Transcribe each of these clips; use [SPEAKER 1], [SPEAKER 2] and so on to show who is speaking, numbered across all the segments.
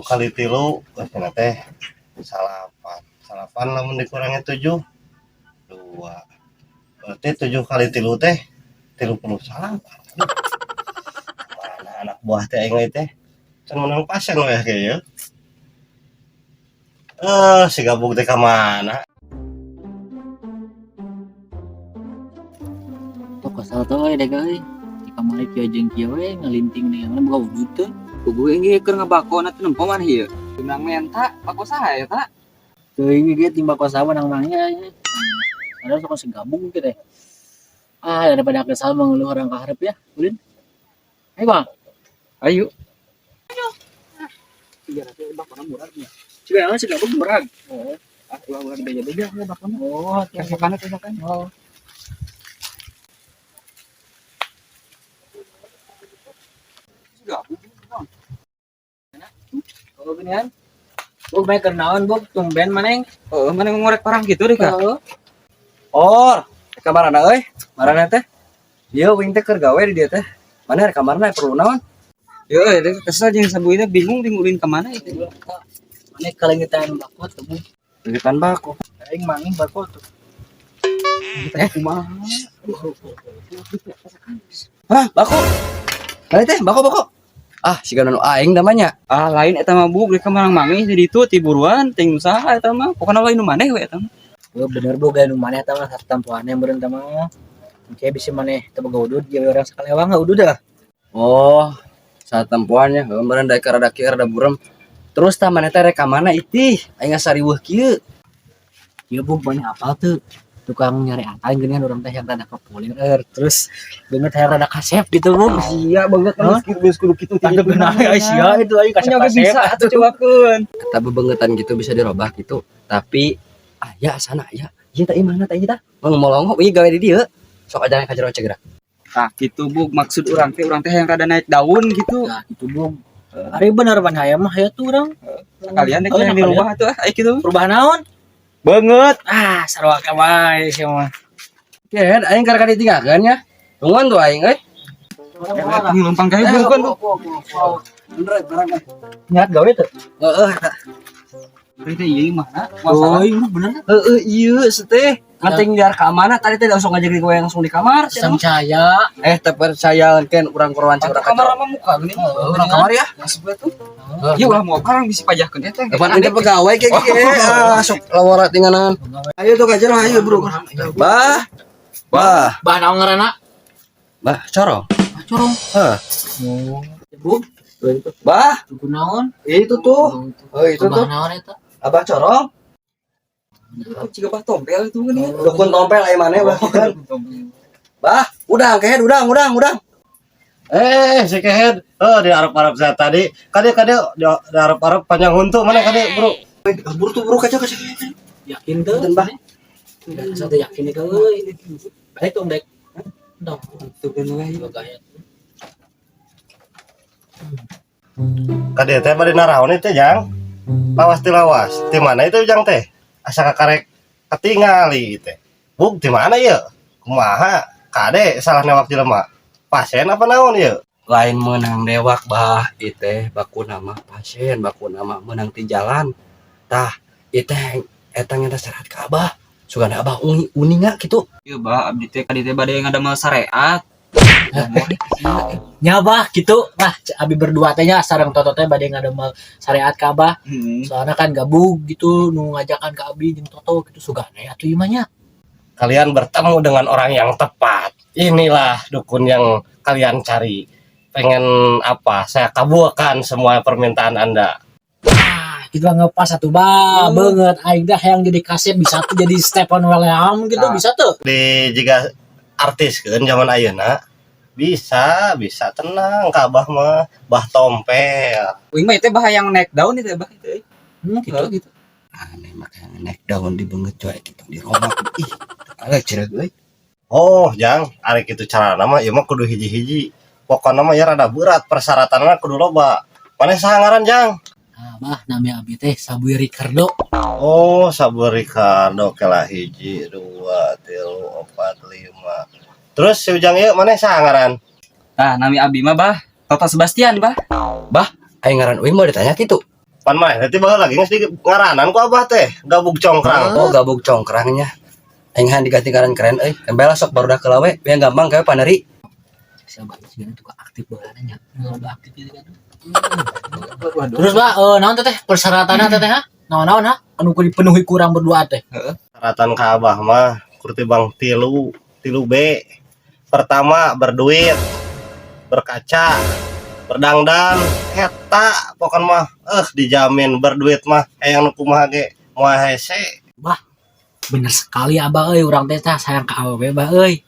[SPEAKER 1] Kali 3 berarti teh 9. 9 lamun dikurangi 7, 2. Berarti 7 kali 3 teh 39. Aduh. Mana anak buah teh aing teh? Can menang pasien we kayaknya. Eh, si gabung teh ka mana?
[SPEAKER 2] Tok kesel tuh euy deh euy. Di kamari kieu jeung kieu we ngalinting nih mana boga wujud teu.
[SPEAKER 3] Kubu ge keur ngabako na teu nempo maneh ieu. Menang menta, bako saha ya ta?
[SPEAKER 2] Teuing ge timba kosa menang mangnya. Ada sok si gabung gitu teh. Ah, daripada kesal mengeluh orang kaharep ya, ulin. Ayo, Bang.
[SPEAKER 3] Ayo. Iya, nanti bakona murah nya.
[SPEAKER 2] Siga si gabung murah.
[SPEAKER 3] Oh, ah ulah ulah beja-beja ya bakona.
[SPEAKER 2] Oh,
[SPEAKER 3] Kesokan kesokan.
[SPEAKER 2] Oh.
[SPEAKER 3] Gabung.
[SPEAKER 2] Oh, ginian. Bog bae keur naon, Bog? Tumben maneng.
[SPEAKER 3] Oh, mana ngorek parang gitu deh, Kak.
[SPEAKER 2] Heeh.
[SPEAKER 3] Or, kamarana euy? Marana teh? Ieu wing teh keur gawe di dieu teh. Mana rek kamarna perlu naon? Yo, euy, kesel jeung sabu teh bingung ulin ka mana itu.
[SPEAKER 2] Maneh kalengitan bako tuh, Bog.
[SPEAKER 3] Leungitan bako.
[SPEAKER 2] Aing manging bako tuh.
[SPEAKER 3] Eh, kumaha? Hah, bako? Mana teh? Bako, bako. Ah, siga nu aing namanya. Ah, lain eta mah buk, rek marang manggih di ditu ti buruan ting usaha eta mah. Pokona lain nu maneh we eta mah.
[SPEAKER 2] Oh, bener Bog, anu maneh eta mah satampoane meureun eta mah. Engke bisi maneh teu boga udud, jeung urang sakalewang enggak udud dah.
[SPEAKER 3] Oh, saat tempoannya, heuh meureun daek rada kieu rada burem. Terus tah maneh teh rek ka mana itih? Aing ngasariweuh kieu.
[SPEAKER 2] Ieu Bog banyak apal tuh. Tukang nyari atan geuningan urang teh yang rada populer terus beungeut hayang rada kasep gitu Bog.
[SPEAKER 3] Iya banget
[SPEAKER 2] Hah?
[SPEAKER 3] geus kudu kitu.
[SPEAKER 2] Tante benar ya sia itu aing kasep kasep.
[SPEAKER 3] Bisa atuh cobakeun. Eta bebengetan gitu bisa dirobah gitu. Tapi aya sana aya. Ieu teh imahna teh ieu tah. Mau molongo ieu gawe di dieu. Sok aja ka jero cegerak. Tah kitu Bug, maksud urang teh yang rada naik daun gitu.
[SPEAKER 2] Nah, gitu Bog. Ari bener ban hayang mah hayang tuh urang.
[SPEAKER 3] Sekalian deh
[SPEAKER 2] Oh,
[SPEAKER 3] yang dirubah atuh ah kitu.
[SPEAKER 2] Perubahan naon?
[SPEAKER 3] Banget.
[SPEAKER 2] Ah, sarua wae sia mah.
[SPEAKER 3] Kehed aing karek ditinggalkeun nya. Tungguan tuh aing euy. Lempang kayu bukan tuh. Bener barang.
[SPEAKER 2] Nyarat gawe tuh.
[SPEAKER 3] Heeh eta. Teh ieu mah.
[SPEAKER 2] Oh, iya bener.
[SPEAKER 3] Heeh ieu teh. Ngating biar ka mana tadi teh langsung ngajak gue langsung di kamar.
[SPEAKER 2] Sang caya.
[SPEAKER 3] Eh teu percaya kan urang korban cek urang kamar mah muka geuning. Urang kamar ya. Masuk tuh. Iya ulah mau barang bisi pajahkeun teh. Depan ini pegawai kayak gini. Ah, sok lawara tinggalan. Ayo tuh kajer ayo bro. Bah. Bah.
[SPEAKER 2] Bah naon ngaranna?
[SPEAKER 3] Bah, corong.
[SPEAKER 2] Ah, corong.
[SPEAKER 3] Heh.
[SPEAKER 2] Oh, Bog,
[SPEAKER 3] Bah,
[SPEAKER 2] tuh naon?
[SPEAKER 3] itu tuh. Oh, itu
[SPEAKER 2] Bah
[SPEAKER 3] tuh.
[SPEAKER 2] naon eta?
[SPEAKER 3] Abah corong. Jika bah tompel itu kan ya. Dukun tompel aya maneh ulah kitu. Bah, udang kehed udang udang udang.
[SPEAKER 1] Eh, si kehed. Oh, di arep-arep saya tadi. Kade kade di arep-arep panjang huntu mana kade, Bro?
[SPEAKER 3] Buru tuh buru kaca kaca.
[SPEAKER 2] Yakin tuh?
[SPEAKER 3] Punten, Bah.
[SPEAKER 2] Enggak satu yakin itu euy. Baik dong, Dek. Dong.
[SPEAKER 3] Tuh kan we.
[SPEAKER 2] Gaya.
[SPEAKER 1] Kade teh bade naraon itu, Jang? Lawas ti lawas. Ti mana itu Jang teh? Asa kakarek ketingali teh. Bug di mana ieu? Kumaha? Kade salah newak jelema. Pasien apa naon ieu?
[SPEAKER 3] Lain menang dewak bah iteh baku nama pasien baku nama menang ti jalan tah iteh eta ngeta syarat ka abah sugan abah uni uninga gitu.
[SPEAKER 4] Iya bah, abdi teh kadi teh bade ngadamel syariat.
[SPEAKER 2] Nya bah gitu. Lah abi berdua teh nya sareng Toto teh bade ngadamel syariat ka Abah. Soalnya kan gabung gitu nu ngajakan ka abi jeung Toto gitu sugana atuh ieu mah nya.
[SPEAKER 1] Kalian bertemu dengan orang yang tepat. Inilah dukun yang kalian cari. Pengen apa? Saya kabulkan semua permintaan Anda.
[SPEAKER 2] Ah, gitu lah ngepas atuh bah beungeut aing dah yang jadi kasep bisa tuh jadi Stephen William gitu
[SPEAKER 4] Nah.
[SPEAKER 2] bisa tuh.
[SPEAKER 1] Di jika artis kan zaman ayeuna bisa bisa tenang ka Abah mah, bah tompel.
[SPEAKER 4] Uing mah teh bah yang naik daun itu bah itu.
[SPEAKER 2] Gitu.
[SPEAKER 4] Gitu gitu.
[SPEAKER 3] Aneh makanya naik daun di beungeut coy gitu di romak ih ada cereg euy.
[SPEAKER 1] Oh, Jang, ari kitu carana mah ieu mah kudu hiji-hiji. Pokokna mah ya rada berat persyaratanna kudu loba. Maneh saha ngaran, Jang?
[SPEAKER 2] Nah, bah nami abi teh Sabui Ricardo.
[SPEAKER 1] Oh, Sabu Ricardo kela 1, 2, 3, 4, 5. Terus si Ujang ieu maneh saha ngaran?
[SPEAKER 4] Nah, nami abi mah bah Toto Sebastian bah.
[SPEAKER 3] Aing ngaran uing mau ditanya kitu.
[SPEAKER 1] Pan maneh teh baheula lagi geus di ngaranan ku abah teh, gabug congkrang.
[SPEAKER 3] Oh, gabug congkrangnya. Aing han diganti ngaran keren euy. Kembel sok barudak heula we, yang gampang kayak paneri.
[SPEAKER 2] Siapa sih tukang aktif baheula nya. Loba aktif ieu kan. Terus bah, naon teh persyaratanna teh ha? Naon-naon ha? Anu kudu dipenuhi kurang berdua teh.
[SPEAKER 1] Persyaratan ka abah mah kurtibang tilu, tilu B. Pertama berduit, berkaca, berdangdan, eta pokon mah dijamin berduit mah hayang nu kumaha ge moal hese.
[SPEAKER 2] Bener sekali abah euy, urang teh tah sayang ka awewe bah euy.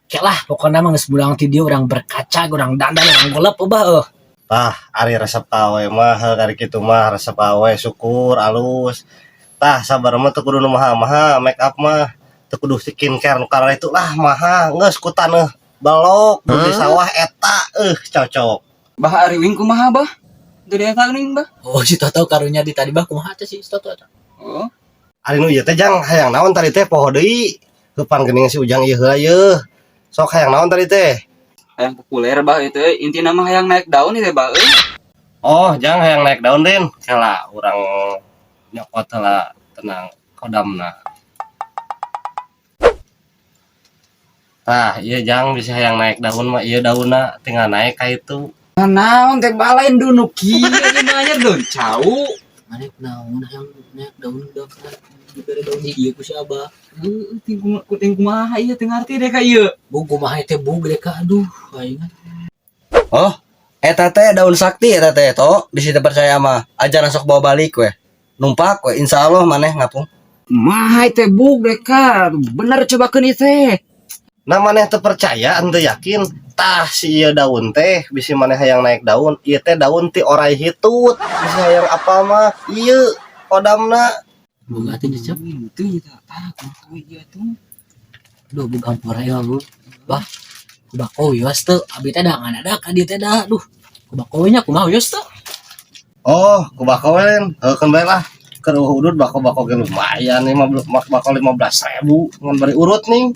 [SPEAKER 2] Oke lah, pokoknya mah geus bulang ti dieu urang berkaca, urang dandan, urang golep abah euy.
[SPEAKER 1] Tah, ari resep ka awe mah heuh kari kitu mah resep awe syukur alus. Tah, sabar mah teu kudu nu maha-maha make up mah. Teu kudu skincare nu itu lah maha geus ku taneuh belok di sawah eta cocok.
[SPEAKER 4] Bah ari wing kumaha bah? Teu eta geuning bah.
[SPEAKER 2] Oh, si Toto karunya di tadi bah kumaha teh si Toto eta?
[SPEAKER 4] Oh.
[SPEAKER 1] Ari nu ieu teh jang hayang naon tadi teh poho deui. Heupan geuning si Ujang ieu heula yeuh. Sok hayang naon tadi teh?
[SPEAKER 4] Hayang populer bah itu euy. Intina mah hayang naik daun itu bah euy.
[SPEAKER 1] Oh, jang hayang naik daun din. Kela urang nyokot heula tenang kodamna. Tah, ieu jang bisa hayang naik daun mah ieu daunna tinggal naik ka itu.
[SPEAKER 4] Nah, naon teh balain dunu kieu ieu mah nya daun cau.
[SPEAKER 2] Maneh naon hayang naik daun daun dibere daun ieu ku si abah.
[SPEAKER 4] Heuh, ting kumaha ting kumaha ieu teu ngarti deh ka ieu.
[SPEAKER 2] Bug kumaha teh bug deh ka aduh aing.
[SPEAKER 3] Oh, eta teh daun sakti eta teh to, bisi teu percaya mah. Ajaran sok bawa balik we. Numpak we, insyaallah maneh ngapung.
[SPEAKER 4] Kumaha teh bug deh ka. Bener cobakeun ieu teh.
[SPEAKER 1] Nah maneh teu percaya henteu yakin tah si ieu daun teh bisi maneh hayang naik daun ieu teh daun ti orai hitut bisi hayang apa mah ieu kodamna.
[SPEAKER 2] Boga teh nyecep.
[SPEAKER 4] Itu nya tah kumaha ieu tuh.
[SPEAKER 2] Aduh bug ampura ya bu. Bah, ku bako wios teu abi teh da ngan ada ka dieu teh da. Duh, ku bako nya kumaha wios teu?
[SPEAKER 1] Oh, ku bako we heukeun bae lah. Keur udud bako-bako ge lumayan 15 bako 15.000 ngan bari urut nih.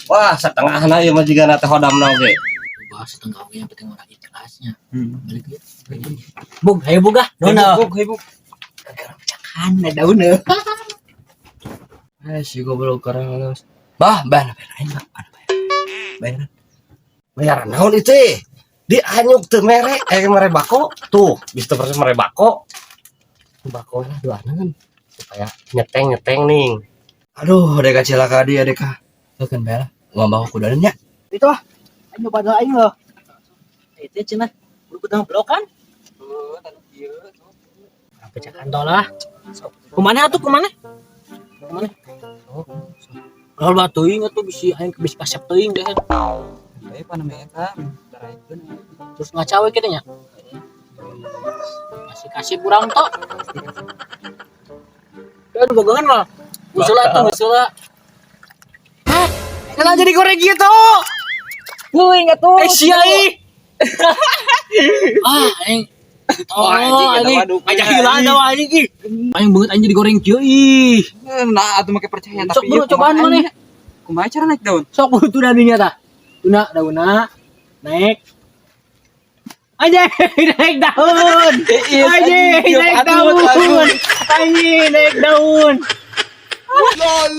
[SPEAKER 1] Wah, setengahna ieu mah jigana teh hodamna oge.
[SPEAKER 2] Bah, setengah oge yang penting orang ikhlasnya. Balik ya. Bug, hayo bug ah. Nuhun ah.
[SPEAKER 4] Bug, hayo bug.
[SPEAKER 2] Kagak pecahan ada daun euy.
[SPEAKER 3] Eh, si goblok karang halus. Bah, bah, bah, aing bah, bah, bayaran.
[SPEAKER 1] Bayaran naon itu? Di anyuk teu mere, mere bako. Tuh, bisa teu percaya mere bako. Bako lah duanan supaya nyeteng-nyeteng nih.
[SPEAKER 3] Aduh, deka cilaka dia deka. Heukeun bae lah. Ngomong aku kudanan nya.
[SPEAKER 2] Itu ah. Aing nyoba doa aing loh. Itu cenah. Kudu kudang blok kan?
[SPEAKER 4] Heuh, tanu kieu.
[SPEAKER 2] Pecahan tol lah. Kumana atuh kumana? Kumana? Kalau batu teuing atuh bisi aing bisi kasep teuing deh.
[SPEAKER 4] Bae paname eta daraikeun.
[SPEAKER 2] Terus ngacawe kitu nya. Kasih-kasih kurang tok. Aduh bogongan mah. Usul atuh usul. Hah? Kenapa jadi goreng gitu?
[SPEAKER 4] Teuing atuh.
[SPEAKER 2] Eh sia ih. Ah, aing. Oh,
[SPEAKER 4] anjing, eta
[SPEAKER 2] anjing.
[SPEAKER 4] mah dukun,
[SPEAKER 2] Ngajak hilang
[SPEAKER 4] anjing.
[SPEAKER 2] dah anjing ih. Aing banget anjing digoreng kieu ih.
[SPEAKER 4] Nah, atuh make percaya
[SPEAKER 2] Sok
[SPEAKER 4] tapi
[SPEAKER 2] bro,
[SPEAKER 4] ieu
[SPEAKER 2] cobaan
[SPEAKER 4] kumaha
[SPEAKER 2] maneh.
[SPEAKER 4] nya? Kumaha cara naik daun?
[SPEAKER 2] Sok kudu tuna dinya tah. Tuna daunna naik. Anjing naik daun. Anjing naik daun. Anjing naik daun.
[SPEAKER 3] Lol.